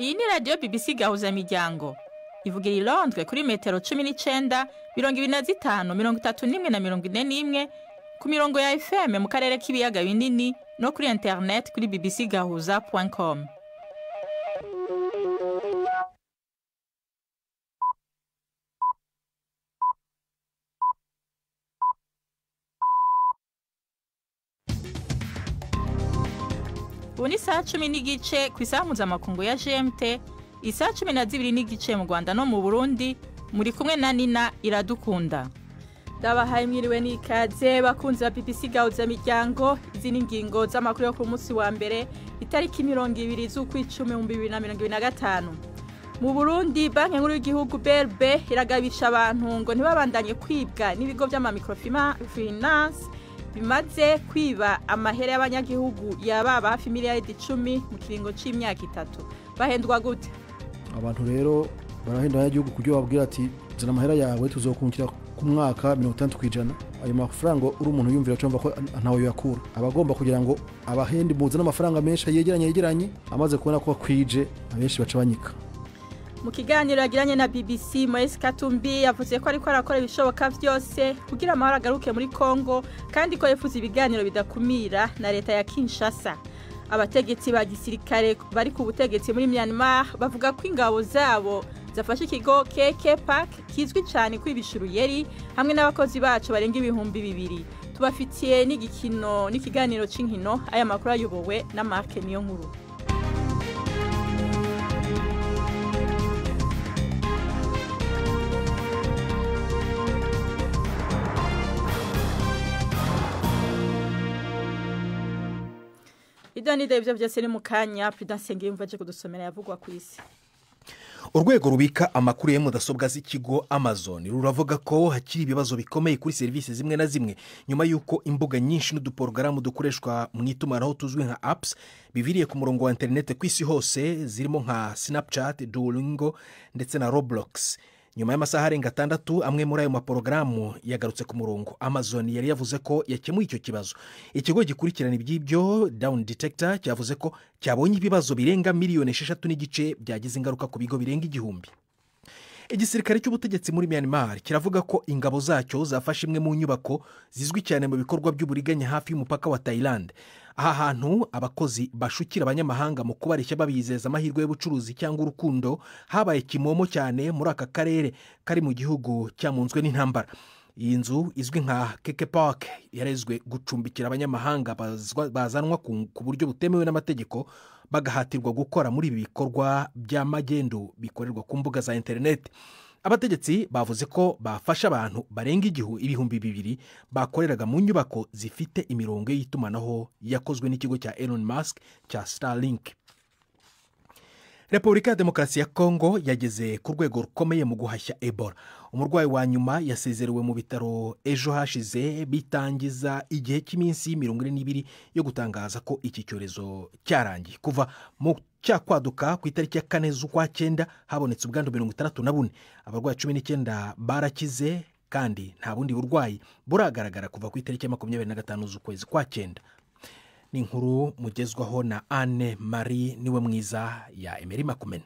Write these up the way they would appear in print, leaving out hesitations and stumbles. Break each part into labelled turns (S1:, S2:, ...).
S1: Iyi ni radiyo BBC Gahuzamiryango ivugira i Londres kuri metero 19, 25, 31 na 41 ku mirongo ya FM mu karere k'ibiyaga binini no kuri internet kuri bbcgahuza.com. Ubu ni saa 10:15 ku isaha mpuzamakungu ya GMT, isaha 12:15 mu Rwanda no mu Burundi, muri kumwe na Nina Iradukunda. Ndabahaye mwiriwe n'ikaze bakunzi ba BBC Gahuzamiryango. Izi ni ingingo z'amakuru yo ku munsi wa mbere, itariki 20 z'ukwicumi 2025. Mu Burundi, Banki Nkuru y'Igihugu BRB iragabisha abantu ngo ntibabandanye kwibwa n'ibigo vy'amamicrofinance bimaze kwiba amahera y'abanyagihugu yababa hafi miliyaridi 10 mu kiringo c'imyaka 3. Bahendwa gute?
S2: Abantu rero barahenda abanyagihugu kuburyo babwira ati zana amahera yawe tuzokunkira ku mwaka 60%. Ayo mafaranga uri umuntu yumvira cyumva ko ntawe yakura, abagomba kugira ngo abahende muzana amafaranga menshi yegeranye amaze kubona ko akwije, abenshi baca banyika.
S1: Mu kiganiro yagiranye na BBC, Moise Katumbi yavuze ko ariko arakora ibishoboka vyose kugira amahoro agaruke muri Kongo, kandi ko yifuza ibiganiro bidakumira na leta ya Kinshasa. Abategetsi ba gisirikare bari ku butegetsi muri Myanmar bavuga ko ingabo zabo zafashe ikigo KK Park kizwi cyane kwibisha uruyeri hamwe n'abakozi bacu barenga 2000. Tubafitiye n'igikino n'ikiganiro c'inkino. Aya makuru ayobowe na Mark Niyonkuru. Idoni ivyo vyose ni mukanya. Prudence Ngiyumva aje kudusomera yavugwa ku isi.
S3: Urwego rubika amakuru ya mudasobwa z'ikigo Amazon ruravuga ko hakiri ibibazo bikomeye kuri serivisi zimwe na zimwe nyuma y'uko imbuga nyinshi n'uduporogaramu dukoreshwa mu itumanaho tuzwi nka apps biviriye ku murongo wa interineti ku isi hose, zirimo nka Snapchat, Duolingo ndetse na Roblox. Nyuma y'amasaha arenga 6 amwe muri ayo maporogaramu yagarutse ku murongo. Amazon yari yavuze ko yakemuye icyo kibazo. Ikigo gikurikirana iby'ibyo Down Detector cyavuze ko cyabonye ibibazo birenga miliyoni 6.5 byagize ingaruka ku bigo birenga 1000. Igisirikare cy'ubutegetsi muri Myanmar kiravuga ko ingabo zacyo zafashe imwe mu nyubako zizwi cyane mu bikorwa by'uburiganya hafi y'umupaka wa Thailand. Aha hantu abakozi bashukira abanyamahanga mu kubareshya babizeza amahirwe y'ubucuruzi cyangwa urukundo, habaye kimomo cyane muri aka karere kari mu gihugu cyamunzwe n'intambara. Iyi nzu izwi nka Keke Park yarezwe gucumbikira abanyamahanga bazanwa ku buryo butemewe n'amategeko, bagahatirwa gukora muri ibi bikorwa by'amagendo bikorerwa ku mbuga za interineti. Abategetsi bavuze ko bafasha abantu barenga 2000 bakoreraga mu nyubako zifite imirongo y'itumanaho yakozwe n'ikigo cya Elon Musk cya Starlink. Repubulika ya Demokarasi ya Kongo yageze ku rwego rukomeye mu guhashya Ebola. Umurwayi wa nyuma yasezerewe mu bitaro ejo hashize, bitangiza igihe cy'iminsi 42 yo gutangaza ko iki cyorezo cyarangiye. Kuva mu cyakwaduka ku itariki ya 4 z'ukwa 9 habonetse ubwandu 64. Abarwayi 19 barakize kandi nta bundi burwayi buragaragara kuva ku itariki ya 25 z'ukwezi kwa 9. Ni inkuru mugezwaho na Anne Marie Niwe Mwiza ya Emery Makumena.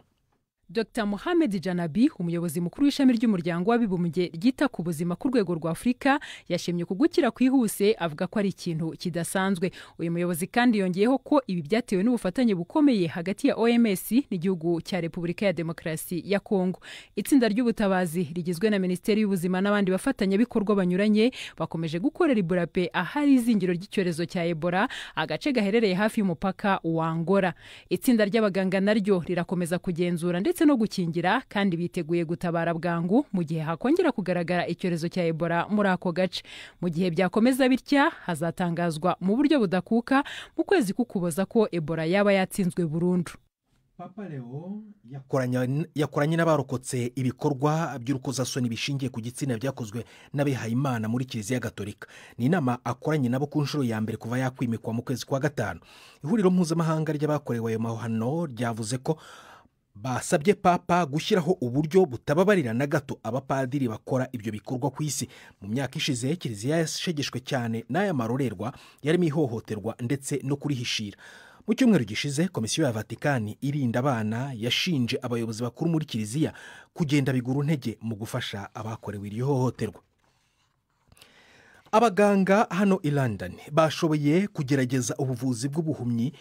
S4: Dr Mohamed Janabi, umuyobozi mukuru w'ishami ry'umuryango w'abibumbye ryita ku buzima ku rwego rwa Afurika, yashimye kugukira kwihuse, avuga ko ari ikintu kidasanzwe. Uyu muyobozi kandi yongeyeho ko ibi byatewe n'ubufatanye bukomeye hagati ya OMS n'igihugu cya Repubulika ya Demokarasi ya Kongo. Itsinda ry'ubutabazi rigizwe na Minisiteri y'Ubuzima n'abandi bafatanyabikorwa banyuranye bakomeje gukorera Iburape ahari izingiro ry'icyorezo cya Ebola, agace gaherereye hafi y'umupaka wa Angola. Itsinda ry'abaganga naryo rirakomeza kugenzura ndetse no gukingira, kandi biteguye gutabara bwangu mu gihe hakongera kugaragara icyorezo cya Ebola muri ako gace. Mu gihe byakomeza bitya, hazatangazwa mu buryo budakuka mu kwezi k'Ukuboza ko Ebola yaba yatsinzwe burundu.
S3: Papa Leo yakoranye n'abarokotse ibikorwa by'urukozasoni bishingiye ku gitsina byakozwe n'abihayimana muri Kiliziya Gatolika. Ni inama akoranye nabo ku nshuro ya mbere kuva yakwimikwa mu kwezi kwa 5. Ihuriro mpuzamahanga ry'abakorewe ayo mahano ryavuze ko basabye Papa gushyiraho uburyo butababarira na gato abapadiri bakora ibyo bikorwa ku isi. Mu myaka ishize Kiliziya yashegeshwe cyane n'aya marorerwa yarimo ihohoterwa ndetse no kurihishira. Mu cyumweru gishize, Komisiyo ya Vatikani irinda abana yashinje abayobozi bakuru muri Kiliziya kugenda bigura intege mu gufasha abakorewe iryo hohoterwa. Abaganga hano i London bashoboye kugerageza ubuvuzi bw'ubuhumyi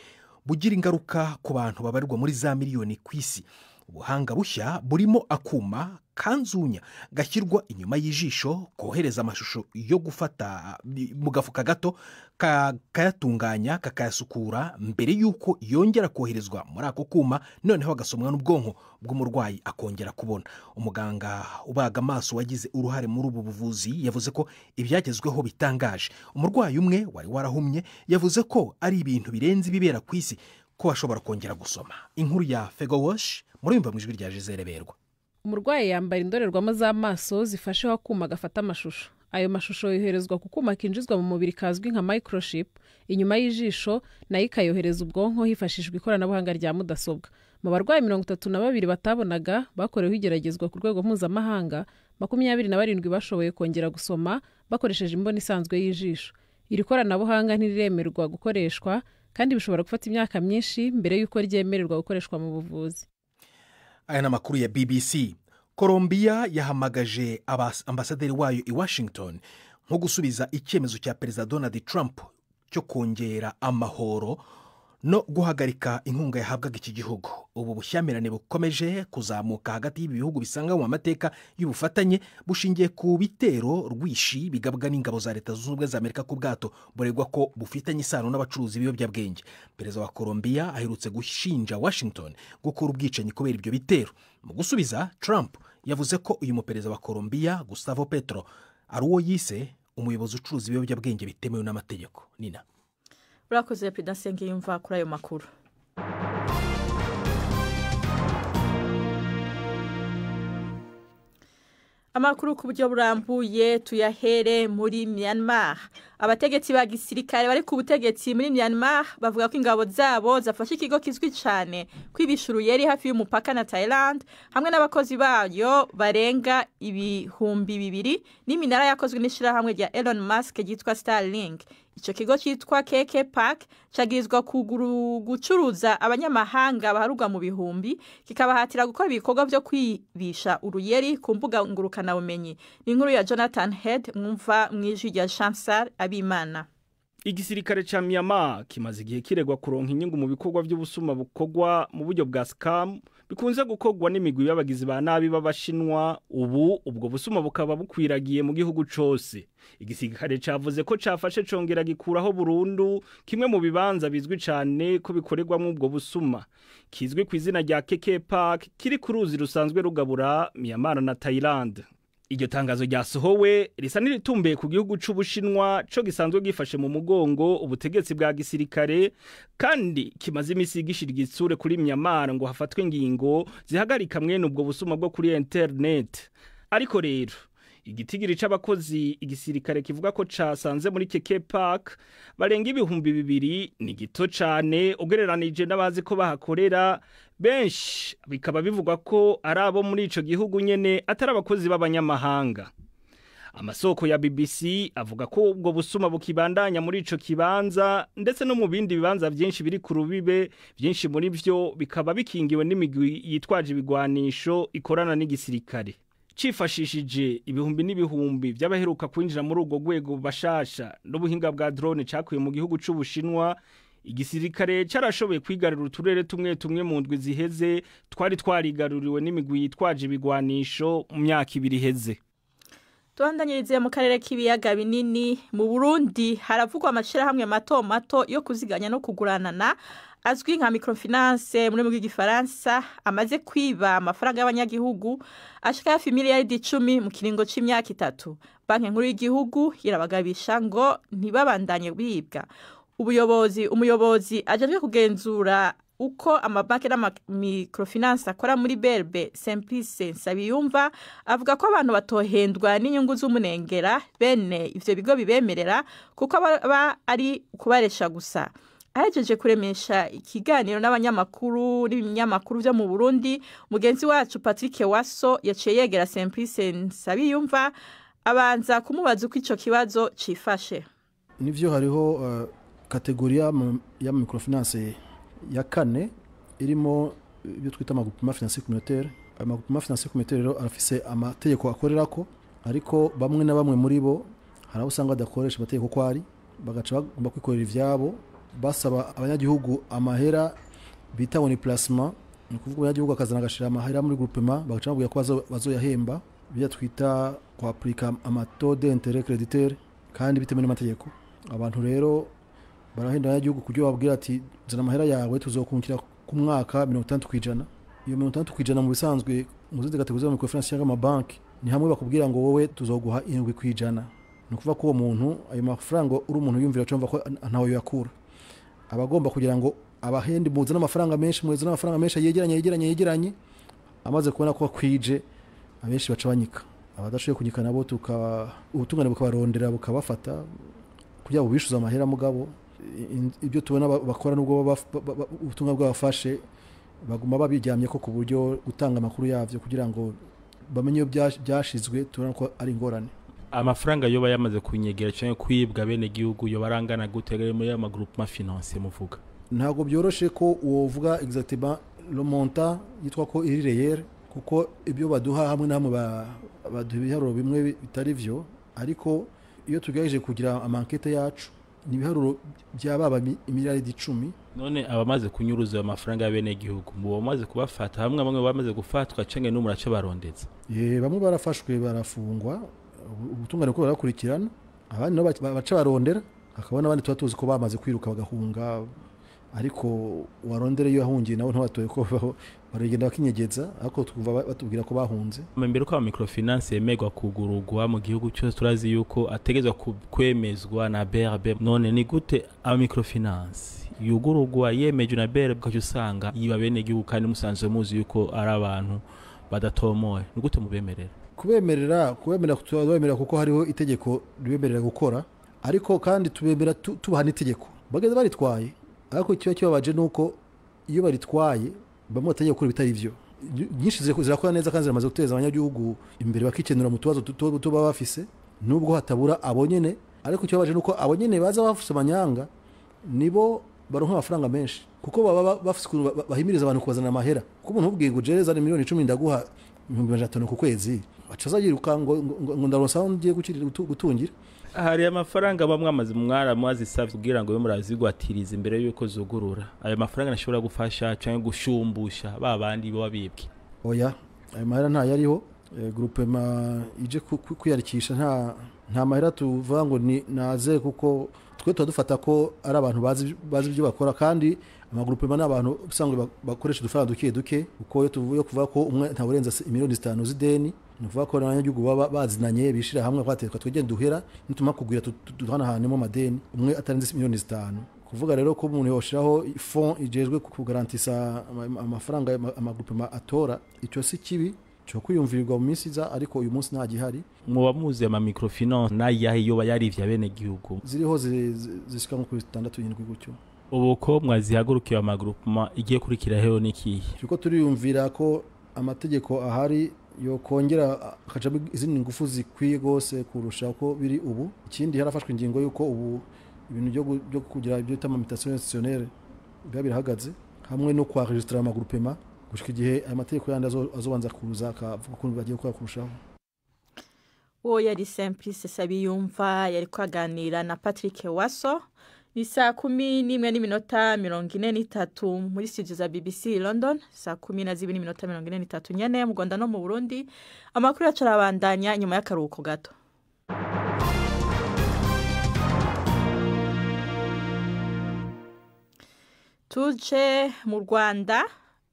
S3: bugira ingaruka ku bantu babarirwa muri za miliyoni ku isi. Ubuhanga bushya burimo akuma kanzunya gashyirwa inyuma y'ijisho, kohereza amashusho yo gufata mu gafuka gato, kakayatunganya, kakayasukura mbere y'uko yongera koherezwa muri ako kuma, noneho agasomwa n'ubwonko bw'umurwayi, akongera kubona. Umuganga ubaga amaso wagize uruhare muri ubu buvuzi yavuze ko ibyagezweho bitangaje. Umurwayi umwe wari warahumye yavuze ko ari ibintu birenze ibibera ku isi ko bashobora kongera gusoma. Inkuru ya Fego Wash murumva mu ijwi rya Gisele Berwa.
S5: Umurwayi yambara indorerwamo z'amaso zifasheho akuma gafata amashusho. Ayo mashusho yoherezwa ku kuma kinjizwa mu mubiri kazwi nka microchip inyuma y'ijisho, nayo ikayohereza ubwonko hifashishijwe ikoranabuhanga rya mudasobwa. Mu barwayi 32 batabonaga bakoreweho igeragezwa ku rwego mpuzamahanga, 27 bashoboye kongera gusoma bakoresheje imboni isanzwe y'ijisho. Iri koranabuhanga ntiriremerwa gukoreshwa, kandi bishobora gufata imyaka myinshi mbere y'uko ryemererwa gukoreshwa mu buvuzi.
S3: Aya ni amakuru ya BBC. Colombia yahamagaje ambasaderi wayo i Washington nko gusubiza icyemezo cya Perezida Donald Trump cyo kongera amahoro no guhagarika inkunga yahabwaga iki gihugu. Ubu bushyamirane bukomeje kuzamuka hagati y'ibi bihugu bisanga mu mateka y'ubufatanye bushingiye ku bitero rwishi bigabwa n'ingabo za Leta Zunze Ubumwe za Amerika ku bwato buregwa ko bufitanye isano n'abacuruzi b'ibiyobyabwenge. Perezida wa Colombia aherutse gushinja Washington gukora ubwicanyi kubera ibyo bitero. Mu gusubiza, Trump yavuze ko uyu muperezida wa Colombia Gustavo Petro ari uwo yise umuyobozi ucuruza ibiyobyabwenge bitemewe n'amategeko. Nina.
S1: Urakoze Prudence Nsengiyumva kuri ayo makuru. Amakuru ku buryo burambuye tuyahere muri Myanmar. Abategetsi ba gisirikare bari ku butegetsi muri Myanmar bavuga ko ingabo zabo zafashe ikigo kizwi cyane kwibishuru yeri hafi y'umupaka na Thailand, hamwe n'abakozi bayo barenga 2000 n'iminara yakozwe n'ishirahamwe rya Elon Musk ryitwa Starlink. Ico kigo cyitwa KK Park cagirizwa gucuruza abanyamahanga baharugwa mu bihumbi, kikabahatira gukora ibikorwa byo kwibisha uruyeri ku mbuga ngurukana bumenyi. Ni inkuru ya Jonathan Head mwumva mwijwi rya Chancellor Abimana.
S6: Igisirikare ca Myanmar kimaze igihe kiregwa kuronka inyungu mu bikorwa by'ubusuma bukorwa mu buryo bwa scam bikunze gukorwa n'imigwi y'abagizi ba nabi b'abashinwa. Ubu ubwo busuma bukaba bukwiragiye mu gihugu cose. Igisirikare cavuze ko cafashe congera gikuraho burundu kimwe mu bibanza bizwi cane ko bikorerwamwo ubwo busuma kizwi ku izina rya KK Park, kiri ku ruzi rusanzwe rugabura Myanmar na Thailand. Iryo tangazo ryasohowe risa n'iritumbiye ku gihugu c'Ubushinwa co gisanzwe gifashe mu mugongo ubutegetsi bwa gisirikare, kandi kimaze imisi gishira igitsure kuri Myanmar ngo hafatwe ingingo zihagarika mwene ubwo busuma bwo kuri internet. Ariko rero igitigiri c'abakozi igisirikare kivuga ko casanze muri KK Park barenga 2000 ni gito cane ugereranije n'abazi ko bahakorera benshi, bikaba bivugwa ko ari abo muri ico gihugu nyene atari abakozi b'abanyamahanga. Amasoko ya BBC avuga ko ubwo busuma bukibandanya muri ico kibanza ndetse no mu bindi bibanza byinshi biri ku rubibe, byinshi muri vyo bikaba bikingiwe n'imigwi yitwaje ibigwanisho ikorana n'igisirikare. Cifashishije ibihumbi n'ibihumbi by'abaheruka kwinjira muri ubwo rwego bashasha n'ubuhinga bwa drone cakuye mu gihugu c'Ubushinwa, igisirikare carashoboye kwigarurira uturere tumwe tumwe mu ndwi ziheze twari twarigaruriwe n'imigwi yitwaje ibigwanisho mu myaka 2 iheze.
S1: Tubandanyirize mu karere k'ibiyaga binini. Mu Burundi haravugwa amashirahamwe mato mato yo kuziganya no kuguranana azwi nka microfinance muri mu gifaransa, amaze kwiba amafaranga y'abanyagihugu ashika hafi miliyaridi 10 mu kiringo c'imyaka 3. Banki nkuru y'igihugu irabagabisha ngo ntibabandanye bibwa. Umuyobozi ajejwe kugenzura uko amabanki n'amamicrofinance akora muri BRB, Simplice Nsabiyumva, avuga ko abantu batohendwa n'inyungu z'umunengera bene ivyo bigo bibemerera, kuko baba ari kubaresha gusa. Ahejeje kuremesha ikiganiro n'abanyamakuru n'ibinyamakuru byo mu Burundi, mugenzi wacu Patrick Waso yaciye yegera Simplice Nsabiyumva abanza kumubaza uko ico kibazo cifashe.
S2: Nivyo, hariho catégorie ya microfinance Ya kane irimo ibyo twita amagroupement financier communautaire. Amagroupement financier communautaire rero arafise amategeko akorerako, ariko bamwe na bamwe muri bo hari abo usanga badakoresha amategeko uko ari, bagaca bagomba kwikorera ivyabo, basaba abanyagihugu amahera bita ngo ni placement. Ni ukuvuga umunyagihugu akazana agashira amahera muri groupement, bagaca bamubwira ko bazoyahemba, ibyo twita kwapurika amataux d'intérêt créditaire kandi bitemewe n'amategeko. Abantu rero barahenda abanyagihugu ku buryo bababwira ati zana amahera yawe tuzokungukira ku mwaka 60%. Iyo 60% mu bisanzwe mu zindi kategori za microfinance cyangwa amabanki ni hamwe bakubwira ngo wowe tuzoguha 7%. Ni ukuvuga ko uwo muntu ayo mafaranga uri umuntu yumvira cyumva ko ntawe yakura, abagomba kugira ngo abahende muzane amafaranga menshi, muzane amafaranga menshi yegeranye, amaze kubona ko akwije abenshi baca banyika. Abadashoboye kunyika nabo ubutungane bukabarondera bukabafata kugira ngo bishuze amahera. Mugabo ibyo tubona bakora nubwo ubutumwa bwabafashe baguma babiryamye ko ku buryo gutanga amakuru yavyo kugira ngo bamenye iyo byashizwe tubona ko ari ingorane.
S7: Amafaranga yoba yamaze kunyegera cyangwa kwibwa bene gihugu yoba arangana gute muri ya magroupement financier muvuga?
S2: Ntabwo byoroshe ko wovuga exactement le montant yitwa ko iri réel, kuko ibyo baduha hamwe na hamwe baduha ibiharuro bimwe bitari vyo, ariko iyo tugerageje kugira amankete yacu ni ibiharuro byababa imiliyaridi 10.
S7: None abamaze kunyuruza ayo mafaranga y'abene gihugu mu bamaze kubafata hamwe bamwe bamaze gufatwa canke n'umurace barondetse?
S2: Bamwe barafashwe barafungwa, ubutungane ko barakurikirana, abandi nabo baca barondera, hakaba n'abandi tuba tuzi ko bamaze kwiruka bagahunga, ariko warondere iyo yahungiye nabo ntibatoye ko baragenda bakinyegeza, ariko twumva batubwira ko bahunze.
S7: Mbere ko microfinance yemerwa kugurugwa mu gihugu cyose turazi yuko ategezwa kwemezwa na BRB. None ni gute ama microfinance yugurugwa yemejwe na BRB ukaca usanga yiba bene gihugu kandi musanzwe muzi yuko ari abantu badatomoye? Ni gute mubemerera?
S2: Kubemerera tubemerera kuko hariho itegeko ribemerera gukora, ariko kandi tubemera tubaha n'itegeko bageze baritwaye. Ariko ikiba kibabaje nuko iyo baritwaye bamwe batangiye gukora ibitari byo. Nyinshi zirakora neza kandi ziramaze guteza abanyagihugu imbere bakikenura mu tubazo tuba bafise, nubwo hatabura abo nyene. Ariko ikibabaje nuko abo nyene baza bafise amanyanga nibo baronka amafaranga menshi, kuko baba bafise ukuntu bahimiriza abantu kubazana amahera. Kuko umuntu ubwiye ngo jereza ni miliyoni 10 ndaguha 500,000 ku kwezi, aca azayiruka ngo ndaronsa aho ngiye gutungira.
S7: Hari amafaranga bamwe amaze mwazisavye kugira ngo murazigwatirize imbere yuko zugurura. Ayo mafaranga nashobora gufasha cyangwa gushumbusha ba bandi bo babibwe?
S2: Oya, ayo mahera nta yariho. Groupement ije kwiyarikisha nta mahera tuvuga ngo ni naze, kuko twe tudufata ko ari abantu bazi ibyo bakora, kandi amagroupement n'abantu usanzwe bakoresha udufaranga duke duke, kuko iyo tuvuye kuvuga ko umwe nta burenza miliyoni 5 z'ideni, ni ukuvuga ko n'abanyagihugu baba bazinanye bishira hamwe kwaterwa twegenda duhera nituma kugwira duhanahanemo amadeni umwe atarenze miliyoni 5. Kuvuga rero ko umuntu yoshiraho fond ijejwe kugarantisa amafaranga amagroupement atora, icyo si kibi cyo kwiyumvirirwa mu minsi iza, ariko uyu munsi nta gihari.
S7: Muba muzi ama microfinance nayahe yoba yarivye bene gihugu?
S2: Ziriho zishika nko kuri 6 7 gutyo.
S7: Ubu ko mwazihagurukiye ama groupement igiye kurikira heho n'ikihe?
S2: Turiko turiyumvira ko amategeko ahari yo kongera akajamo izindi ngufu zikwiye gose kurusha uko biri ubu. Ikindi harafashwe ingingo yuko ubu ibintu byo kugira ibyo bita mutation institutionnelle biba birahagaze, hamwe no kwa registra ama groupement gushika igihe amategeko yandi azobanza kuza akavuga ukuntu bagiye gukora kurushaho.
S1: Uwo yari Simplice Sabiyumva yari kwaganira na Patrick Waso. Ni saa 11:43 muri studio za BBC London, saa 12:43 nyene mu Rwanda no mu Burundi. Amakuru yacu arabandanya nyuma y'akaruhuko gato. Tuje mu Rwanda.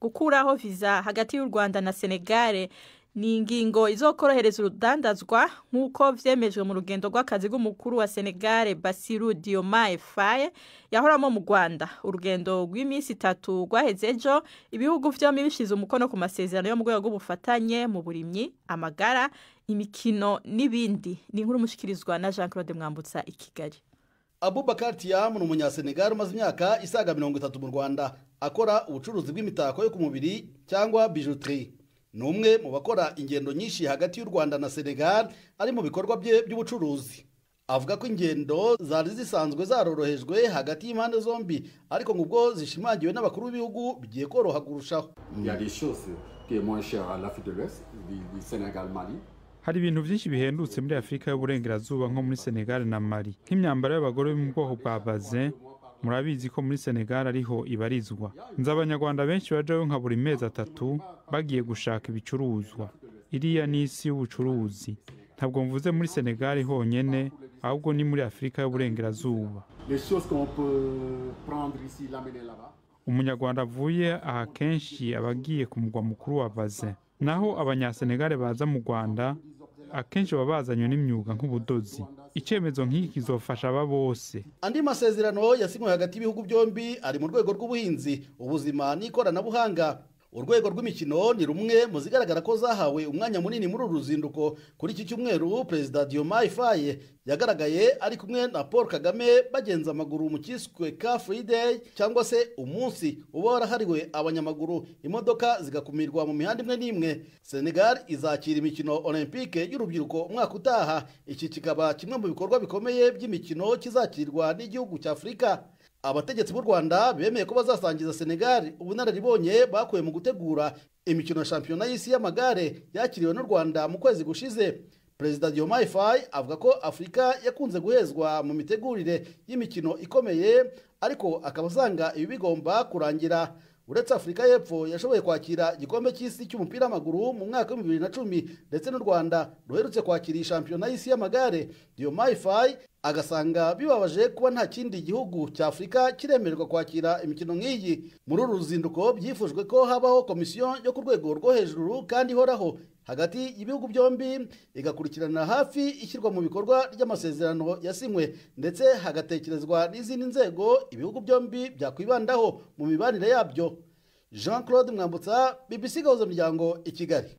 S1: Gukuraho visa hagati y'u Rwanda na Senegal ni ingingo izokorohereza urudandazwa nk'uko vyemejwe mu rugendo rw'akazi rw'umukuru wa Senegal Bassirou Diomaye Faye yahoramo mu Rwanda. Urugendo rw'iminsi 3 rwaheze ejo, ibihugu vyombi bishize umukono ku masezerano yo mu rwego rw'ubufatanye mu burimyi, amagara, imikino n'ibindi. Ni inkuru mushikirizwa na Jean Claude Mwambutsa i Kigali.
S8: Abubakar Thiam ni umunyasenegal umaze imyaka isaga 30 mu Rwanda, akora ubucuruzi bw'imitako yo ku mubiri cyangwa bijouterie. Ni umwe mu bakora ingendo nyinshi hagati y'u Rwanda na Senegal ari mu bikorwa bye by'ubucuruzi. Avuga ko ingendo zari zisanzwe zarorohejwe hagati y'impande zombi, ariko ngo ubwo zishimangiwe n'abakuru b'ibihugu bigiye koroha kurushaho.
S9: Hari ibintu byinshi bihendutse muri Afurika y'Uburengerazuba nko muri Senegal na Mali, nk'imyambaro y'abagore bo mu bwoko bwa bazin. Murabizi ko muri Senegal ariho ibarizwa. Nzi Abanyarwanda benshi bajayo nka buri mezi 3 bagiye gushaka ibicuruzwa. Iriya ni isi y'ubucuruzi. Ntabwo mvuze muri Senegal honyene, ahubwo ni muri Afurika y'Uburengerazuba. Umunyarwanda avuye aha kenshi aba agiye ku mugwa mukuru wa bazin. Naho Abanyasenegale baza mu Rwanda akenshi baba bazanywe n'imyuga nk'ubudozi. Icyemezo nk'iki kizofasha aba bose.
S8: Andi masezerano yasinywe hagati y'ibihugu byombi ari mu rwego rw'ubuhinzi, ubuzima n'ikoranabuhanga. Urwego rw'imikino ni rumwe mu zigaragara ko zahawe umwanya munini muri uru ruzinduko. Kuri iki cyumweru Perezida Diomaye Faye yagaragaye ari kumwe na Paul Kagame bagenza amaguru mu kiswe Car Free Day, cyangwa se umunsi uba warahariwe abanyamaguru, imodoka zigakumirwa mu mihanda imwe n'imwe. Senegal izakira imikino Olympique y'urubyiruko umwaka utaha. Iki kikaba kimwe mu bikorwa bikomeye by'imikino kizakirwa n'igihugu cya Afurika. Abategetsi b'u Rwanda bemeye ko bazasangiza Senegal ubunararibonye bakuye mu gutegura imikino ya shampiyona y'isi y'amagare yakiriwe n'u Rwanda mu kwezi gushize. Perezida Diomaye Faye avuga ko Afurika yakunze guhezwa mu mitegurire y'imikino ikomeye, ariko akaba asanga ibi bigomba kurangira. Uretse Afurika y'Epfo yashoboye kwakira igikombe cy'isi cy'umupira w'amaguru mu mwaka wa 2010, ndetse n'u Rwanda ruherutse kwakira shampiyona y'isi y'amagare, Diomaye Faye agasanga bibabaje kuba nta kindi gihugu cya Afurika kiremererwa kwakira imikino nk'iyi. Muri uru ruzinduko byifujwe ko habaho komisiyo yo ku rwego rwo hejuru kandi ihoraho hagati y'ibihugu byombi, igakurikirana hafi ishyirwa mu bikorwa ry'amasezerano yasinywe, ndetse hagatekerezwa n'izindi nzego ibihugu byombi byakwibandaho mu mibanire yabyo. Jean Claude Mwambutsa, BBC Gahuza Miryango i Kigali.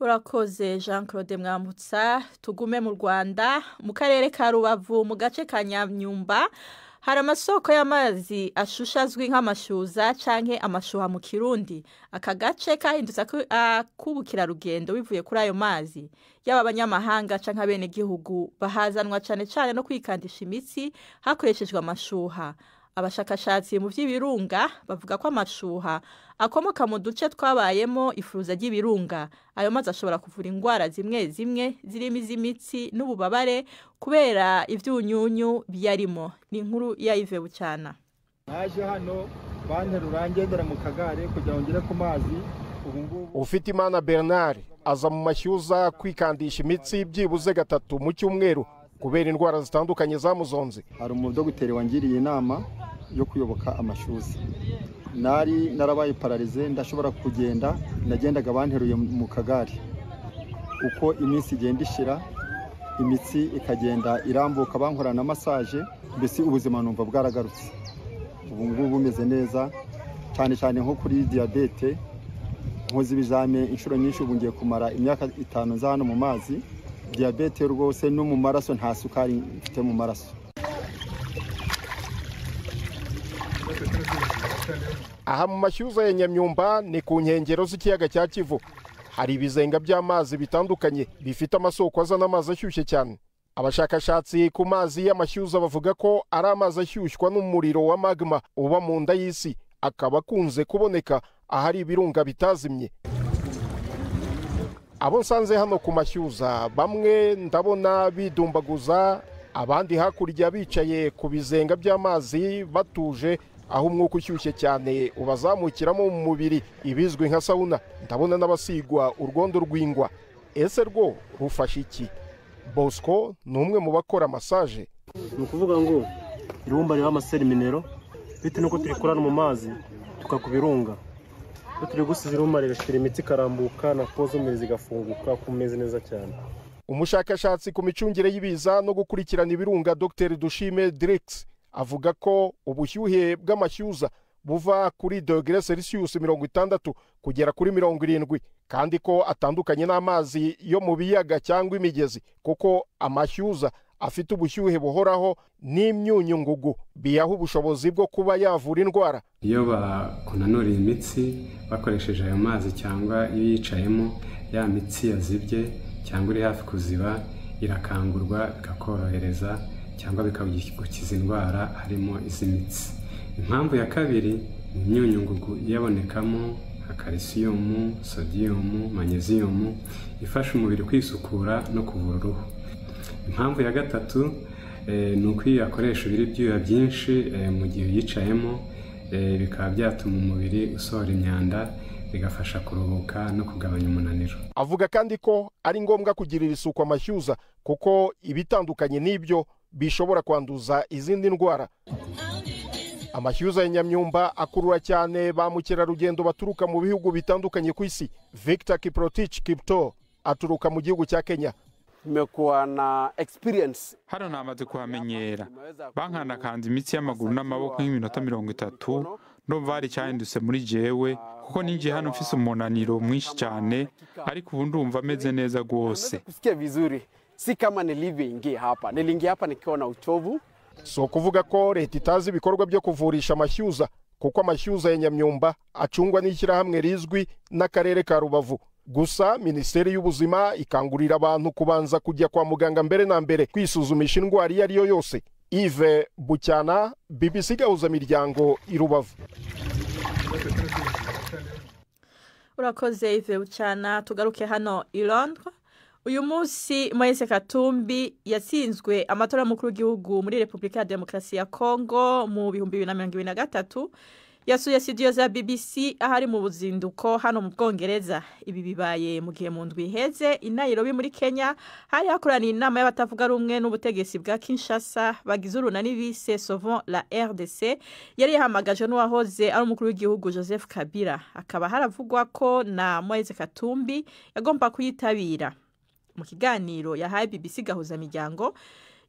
S1: Urakoze Jean Claude Mwambutsa. Tugume mu Rwanda, mu karere ka Rubavu, mu gace ka Nyamyumba, hari amasoko y'amazi ashusha azwi nk'amashyuza canke amashuha mu Kirundi. Aka gace kahindutse ak'ubukerarugendo bivuye kuri ayo mazi. Yaba abanyamahanga canke abenegihugu bahazanwa cane cane no kwikandisha imitsi hakoreshejwe amashuha. Abashakashatsi mu by'ibirunga bavuga ko amashuha akomoka mu duce twabayemo ifuruza ry'ibirunga. Ayo mazi ashobora kuvura indwara zimwe zimwe zirimo iz'imitsi n'ububabare kubera ibyunyunyu biyarimo. Ni inkuru ya Yves Bucyana.
S10: Naje hano banterura ngendera mu kagare kugira ngo ngere ku mazi.
S11: Ufitimana Bernard aza mu mashyuza kwikandisha imitsi byibuze 3 mu cyumweru kubera indwara zitandukanye zamuzonze.
S10: Hari umudogiteri wangiriye inama yo kuyoboka amashyuza. Nari narabaye pararize, ndashobora kugenda, nagendaga banteruye mu kagare. Uko iminsi igenda ishira, imitsi ikagenda irambuka, bankora na massage, mbese ubuzima numva bwaragarutse. Ubu ngubu bumeze neza, cyane cyane nko kuri diabete. Nkoze ibizame inshuro nyinshi, ubu ngiye kumara imyaka 5 nza hano mu mazi. Diabete rwose no mu maraso nta sukari mfite mu maraso.
S11: Aha mu mashyuza ya Nyamyumba ni ku nkengero z'ikiyaga cya Kivu. Hari ibizenga by'amazi bitandukanye bifite amasoko azana amazi ashyushye cyane. Abashakashatsi ku mazi y'amashyuza bavuga ko ari amazi ashyushywa n'umuriro wa magma uba mu nda y'isi, akaba akunze kuboneka ahari ibirunga bitazimye. Abo nsanze hano ku mashyuza bamwe ndabona bidumbaguza, abandi hakurya bicaye ku bizenga by'amazi batuje, aho umwuka ushyushye cyane ubazamukiramo mu mubiri, ibizwi nka sauna. Ndabona n'abasigwa urwondo rw'ingwa. Ese rwo rufasha iki? Bosco ni umwe mu bakora massage.
S12: Ni ukuvuga ngo irumba ririho amaseri minero, bitewe n'uko turikorana mu mazi tukakubirunga. Iyo turi gusiza irumba rigashira imitsi ikarambuka na po z'umubiri zigafunguka, kumeze neza cyane.
S11: Umushakashatsi ku micungire y'ibiza no gukurikirana ibirunga Dr Dushime Dirix avuga ko ubushyuhe bw'amashyuza buva kuri dogere Celsius 60 kugera kuri 70, kandi ko atandukanye n'amazi yo mu biyaga cyangwa imigezi, kuko amashyuza afite ubushyuhe buhoraho n'imyunyu ngugu biyaha ubushobozi bwo kuba yavura indwara.
S13: Iyo bakunanura imitsi bakoresheje ayo mazi cyangwa iyo yicayemo, ya mitsi yazibye cyangwa iri hafi kuziba Irakangurwa bikakorohereza cyangwa bikagukiza indwara harimo iz'imitsi. Impamvu ya kabiri ni imyunyungugu iyabonekamo nka kalisiyumu, sodiyumu, manyeziyumu ifasha umubiri kwisukura no kuvura uruhu. Impamvu ya gatatu ni uko iyo uyakoresha ubira ibyuya byinshi mu gihe uyicayemo, bikaba byatuma umubiri usohora imyanda, bigafasha kuruhuka no kugabanya umunaniro.
S11: Avuga kandi ko ari ngombwa kugirira isuku amashyuza, kuko ibitandukanye n'ibyo bishobora kwanduza izindi ndwara. Amashyuza ya Nyamyumba akurura cyane ba mukerarugendo baturuka mu bihugu bitandukanye ku isi. Victor Kiprotich Kipto aturuka mu gihugu cya Kenya.
S14: Nimekuwa na experience
S9: hano, namaze kuhamenyera. Bankanakanze imitsi y'amaguru n'amaboko nk'iminota 30, ndumva hari icyahindutse muri jewe, kuko ninjiye hano mfise umunaniro mwinshi cyane, ariko ubu ndumva ameze neza rwose.
S14: Kusikia vizuri, si kama nilivyoingia hapa. Niliingia hapa nikiwa na uchovu.
S11: Si ukuvuga ko leta itazi ibikorwa byo kuvurisha amashyuza, kuko amashyuza ya Nyamyumba acungwa n'ishyirahamwe rizwi n'akarere ka Rubavu. Gusa Minisiteri y'Ubuzima ikangurira abantu kubanza kujya kwa muganga mbere na mbere kwisuzumisha indwara iyo ari yo yose. Yves Bucyana, BBC Gahuzamiryango i Rubavu.
S1: Urakoze Yves Bucyana. Tugaruke hano i Londres. Uyu munsi Moise Katumbi yatsinzwe amatora y'umukuru w'igihugu muri Repubulika ya Demokarasi ya Kongo mu 2023, yasuye studio za BBC ahari mu buzinduko hano mu Bwongereza. Ibi bibaye mu gihe mu ndwi iheze i Nairobi muri Kenya hari hakoraniye inama y'abatavuga rumwe n'ubutegetsi bwa Kinshasa bagize urunani bise Sauvons la RDC, yari yahamagajwe n'uwahoze ari umukuru w'igihugu Joseph Kabila. Akaba haravugwa ko na Moise Katumbi yagomba kuyitabira. Mu kiganiro yahaye BBC Gahuzamiryango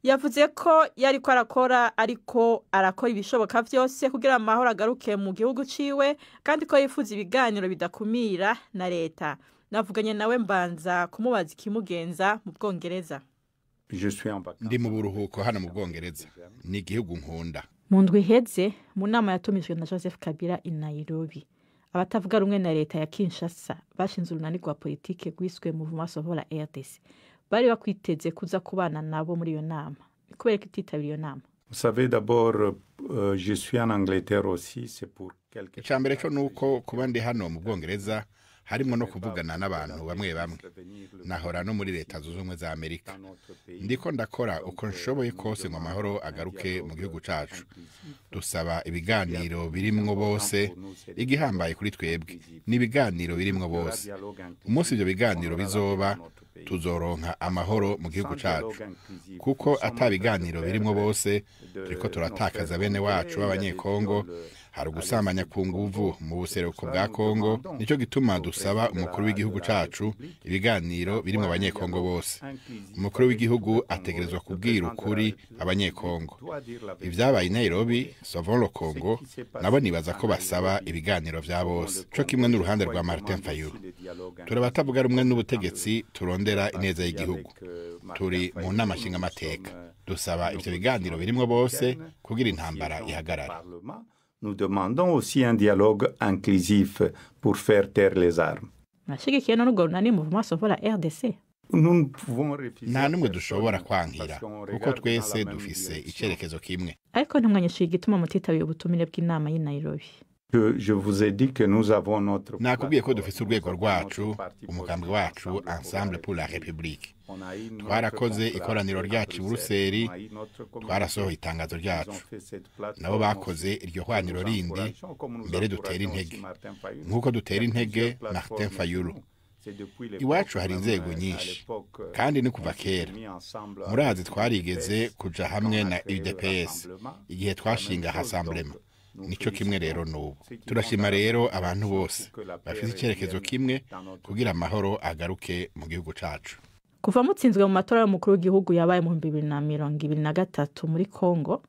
S1: yavuze ko yari ko arakora, ariko arakora ibishoboka vyose kugira amahoro agaruke mu gihugu ciwe, kandi ko yifuza ibiganiro bidakumira na leta. Navuganye nawe mbanza kumubaza ikimugenza mu Bwongereza.
S15: Ndi mu buruhuko hano mu Bwongereza, ni igihugu nkunda.
S1: Mu ndwi iheze, mu nama yatumijwe na Joseph Kabila i Nairobi, abatavuga rumwe na leta ya Kinshasa bashinze urunani rwa politike rwiswe Mouvement Sauvons la RDC bari bakwiteze kuza kubana nabo muri iyo nama. Ni kubera ko ititabiriye iyo nama?
S16: Vous savez, d'abord, je suis en Angleterre aussi, c'est pour quelque
S15: Icambere cyo nuko kuba ndi hano mu Bwongereza harimo no kuvugana n'abantu bamwe bamwe. Nahora no muri Leta Zunze Ubumwe za Amerika. Ndiko ndakora uko nshoboye kose ngo amahoro agaruke mu gihugu cacu. Dusaba ibiganiro birimwo bose. Igihambaye kuri twebwe ni ibiganiro birimwo bose. Umunsi ivyo biganiro bizoba, tuzoronka amahoro mu gihugu cacu, kuko ata biganiro birimwo bose turiko turatakaza bene wacu b'Abanyekongo. Hari ugusambanya ku nguvu mu buseruko bwa Kongo. Nicyo gituma dusaba umukuru w'igihugu cacu ibiganiro birimwo Abanyekongo bose. Umukuru w'igihugu ategerezwa kubwira ukuri Abanyekongo ivyabaye i Nairobi. Sauvons le Congo nabo nibaza ko basaba ibiganiro vya bose, co kimwe n'uruhande rwa Martin Fayulu. Turabatavuga rumwe n'ubutegetsi, turondera ineza y'igihugu. Turi mu nama nshingamateka, dusaba ivyo biganiro birimwo bose kugira intambara ihagarare.
S16: Nous demandons aussi un dialogue inclusif pour faire taire les armes.
S1: Murashigikiye none urwo runani Mouvement Sauvons la RDC?
S16: Nous ne pouvons refuser
S15: Nta n'umwe dushobora kwankira, kuko twese dufise icerekezo kimwe.
S1: Ariko ntimwanyishuye igituma mutitabiriye ubutumire bw'inama y'i Nairobi.
S16: Je vous ai dit que nous avons notre
S15: Nakubwiye ko dufise urwego rwacu, umugambi wacu Ensemble pour la République. Twarakoze ikoraniro ryacu i Buruseli, twarasohoye itangazo ryacu. Nabo bakoze iryo hwaniro rindi. Mbere dutera intege nk'uko dutera intege Martin Fayulu. Iwacu hari inzego nyinshi kandi ni kuva kera. Murazi twarigeze kuja hamwe na UDPS igihe twashinga Rassemblement. Nico kimwe rero n'ubu. Turashima rero abantu bose bafite icyerekezo kimwe kugira amahoro agaruke mu gihugu cacu.
S1: Kuva mutsinzwe mu matora y'umukuru w'igihugu yabaye mu 2023 muri Kongo,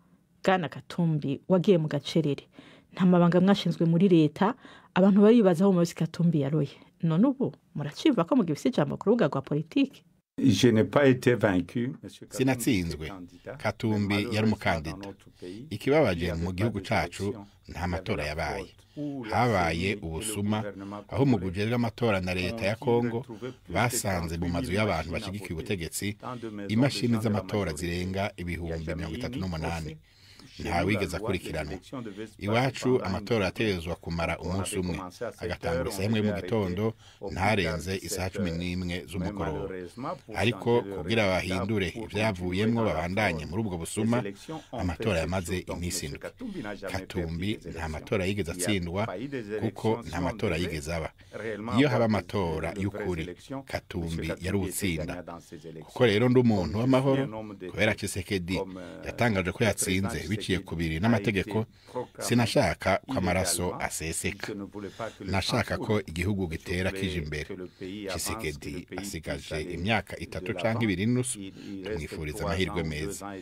S1: Bwana Katumbi wagiye mu gacerere, nta mabanga mwashinzwe muri leta. Abantu baribaza aho Moise Katumbi yaroye. None ubu muracimva ko mugifise ijambo ku rubuga rwa politiki?
S16: Je n'ai pas été vaincu.
S15: Sinatsinzwe. Katumbi yari umukandida. Ikibabaje, mu gihugu cacu nta matora yabaye, habaye ubusuma, aho mu ujejwe amatora na leta ya Kongo basanze mu mazu y'abantu bashigikiye ubutegetsi imashini z'amatora zirenga 38,000. Ntawigeze akurikiranwa. Iwacu amatora yategerezwa kumara umunsi umwe, agatangura isaha 1 mu gitondo, ntarenze isaha 11 z'umugoroba. Ariko kugira bahindure ivyavuyemwo, babandanye muri ubwo busuma, amatora yamaze iminsi 7. Katumbi nta matora yigeze atsindwa, kuko nta matora yigeze aba. Iyo haba amatora y'ukuri, Katumbi yari utsinda. Kuko rero ndi umuntu w'amahoro, kubera Tshisekedi yatangaje ko yatsinze biciye kubiri n'amategeko, sinashaka ko amaraso aseseka, nashaka ko igihugu gitera kije imbere. Tshisekedi asigaje imyaka 3 canke 2.5, tumwifuriza amahirwe meza.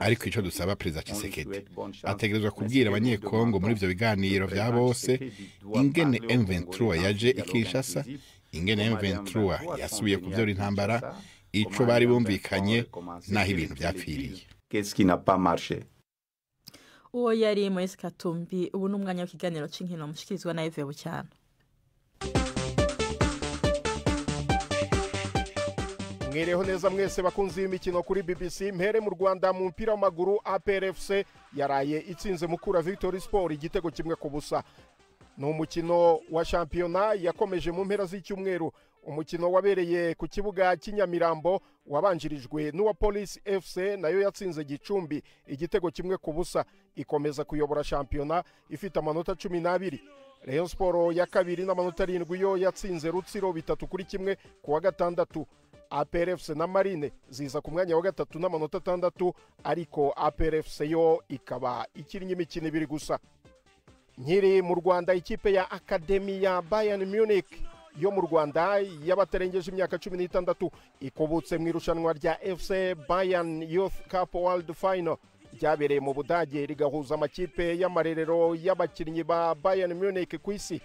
S15: Ariko ico dusaba Perezida Tshisekedi, ategerezwa kubwira abanyekongo muri ivyo biganiro vya bose ingene M23 yaje i Kinshasa, ingene M23 yasubiye kuvyora intambara, ico bari bumvikanye, naho ibintu vyapfiriye.
S16: Qu'est-ce qui n'a pas marché?
S1: Uwo yari Moise Katumbi. Ubu ni umwanya w'ikiganiro cy'inkino mushikirizwa na Eve Bucyana.
S11: Mwireho neza mwese bakunzi b'imikino kuri BBC. Mpere mu Rwanda mu mupira w'amaguru, APRFC yaraye itsinze Mukura Victory Sport igitego 1-0. Ni umukino wa shampiyona yakomeje mu mpera z'icyumweru. Umukino wabereye ku kibuga cy'inyamirambo wabanjirijwe n'uwa Police FC, nayo yatsinze Gicumbi igitego 1-0, ikomeza kuyobora shampiyona ifite amanota 12. Rayon Sport ya kabiri n'amanota 7 yo yatsinze Rutsiro 3-1 ku wa gatandatu. APRFC na Marine ziza ku mwanya wa gatatu n'amanota 6, ariko APRFC yo ikaba ikinnye imikino 2 gusa. Nkiri mu Rwanda, ikipe ya Academy ya Bayern Munich yo mu Rwanda y'abatarengeje imyaka 16 ikubutse mu irushanwa rya FC Bayern Youth Cup World Final ryabereye mu Budage, rigahuza amakipe y'amarerero y'abakinnyi ba Bayern Munich ku isi.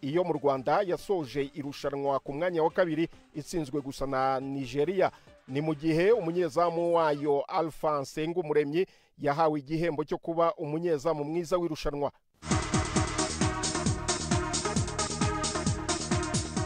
S11: Iyo mu Rwanda yasoje irushanwa ku mwanya wa kabiri, itsinzwe gusa na Nigeria. Ni mu gihe umunyezamu wayo Alphonse Ngumuremyi yahawe igihembo cyo kuba umunyezamu mwiza w'irushanwa.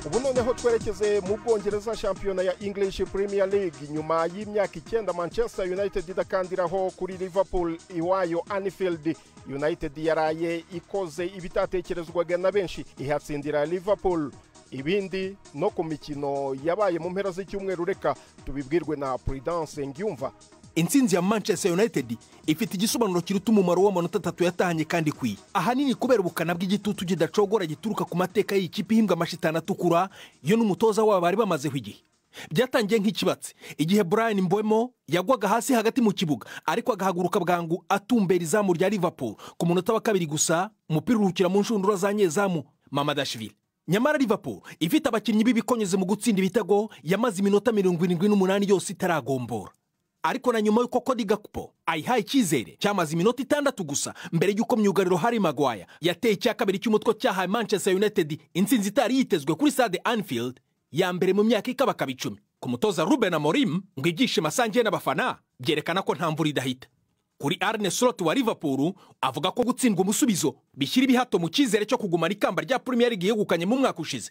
S11: Ubu noneho twerekeze mu Bwongereza, shampiyona ya English Premier League. Nyuma y'imyaka 9 Manchester United idakandiraho kuri Liverpool iwayo Anfield, United yaraye ikoze ibitatekerezwaga na benshi, ihatsindira Liverpool. Ibindi no ku mikino yabaye mu mpera z'icyumweru reka tubibwirwe na Prudence Ngiyumva.
S3: Intsinzi ya Manchester United ifite igisobanuro kiruta umumaro w'amanota 3 yatahanye, kandi ikwiye, ahanini kubera ubukana bw'igitutu kidacogora gituruka ku mateka y'ikipe ihimbwa amashitani atukura yo n'umutoza wabo bari bamazeho igihe. Byatangiye nk'ikibatsi igihe Brian Mbeumo yagwaga hasi hagati mu kibuga, ariko agahaguruka bwangu atumbera izamu rya Liverpool. Ku munota wa 2 gusa, umupira uruhukira mu nshundura za nyezamu Mamadashvili. Nyamara Liverpool ifite abakinnyi b'ibikonyeze mu gutsinda ibitego, yamaze iminota 78 yose itaragombora. Ariko na nyuma y'uko Cody Gakpo ayihaye icyizere, cyamaze iminota 6 gusa mbere y'uko myugariro Harry Maguire yateye icya kabiri cy'umutwe cyahaye Manchester United intsinzi itari yitezwe kuri stade Anfield, ya mbere mu myaka ikabakaba 10. Ku mutoza Ruben Amorim, ngo ibyishimo asangiye n'abafana byerekana ko nta mvura idahita. Kuri Arne Slot wa Liverpool, avuga ko gutsindwa umusubizo bishyira ibihato mu cyizere cyo kugumana ikamba rya Premier League yegukanye mu mwaka ushize.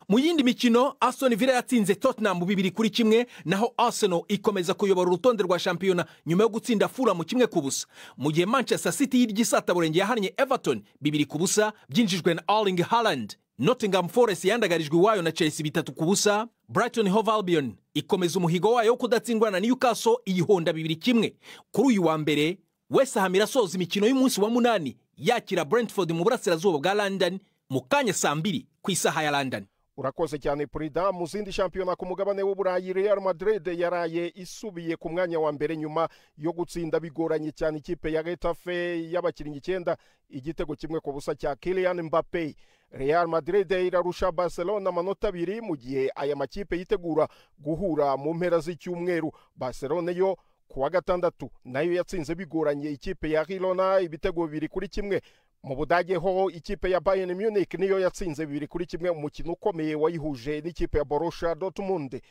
S3: Mu yindi mikino, Aston Villa yatsinze Tottenham 2-1, naho Arsenal ikomeza kuyobora urutonde rwa shampiyona nyuma yo gutsinda Fulham 1-0, mu gihe Manchester City y'iryisataburenge yahannye Everton 2-0 byinjijwe na Erling Haaland. Nottingham Forest yandagarijwe iwayo na Chelsea 3-0. Brighton Hove Albion ikomeza umuhigo wayo wo kudatsindwa na Newcastle, iyihonda 2-1. Kuri uyu wa mbere, West Ham irasoza imikino y'umunsi wa 8 yakira Brentford mu burasirazuba bwa London mu kanya saa 2 ku isaha ya London.
S11: Urakoze cyane Prida. Mu zindi shampiyona ku mugabane w'Uburayi, Real Madrid yaraye isubiye ku mwanya wa mbere nyuma yo gutsinda bigoranye cyane ikipe ya Getafe y'abakinnyi 9 igitego 1-0 cya Kylian Mbappe. Real Madrid irarusha Barcelona amanota 2 mu gihe aya makipe yitegura guhura mu mpera z'icyumweru. Barcelona yo kuwa gatandatu nayo yatsinze bigoranye ikipe ya Girona ibitego 2-1. Mu Budage ho ikipe ya Bayern Munich niyo yatsinze 2-1 umukino ukomeye wayihuje n'ikipe ya Borussia Dortmund.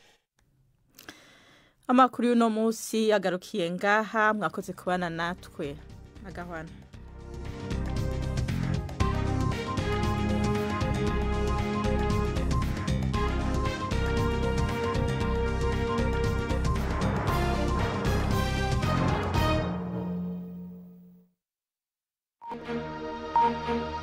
S1: Amakuru y'uno munsi yagarukiye ngaha, mwakoze kubana natwe. Agahwana.
S17: Thank you.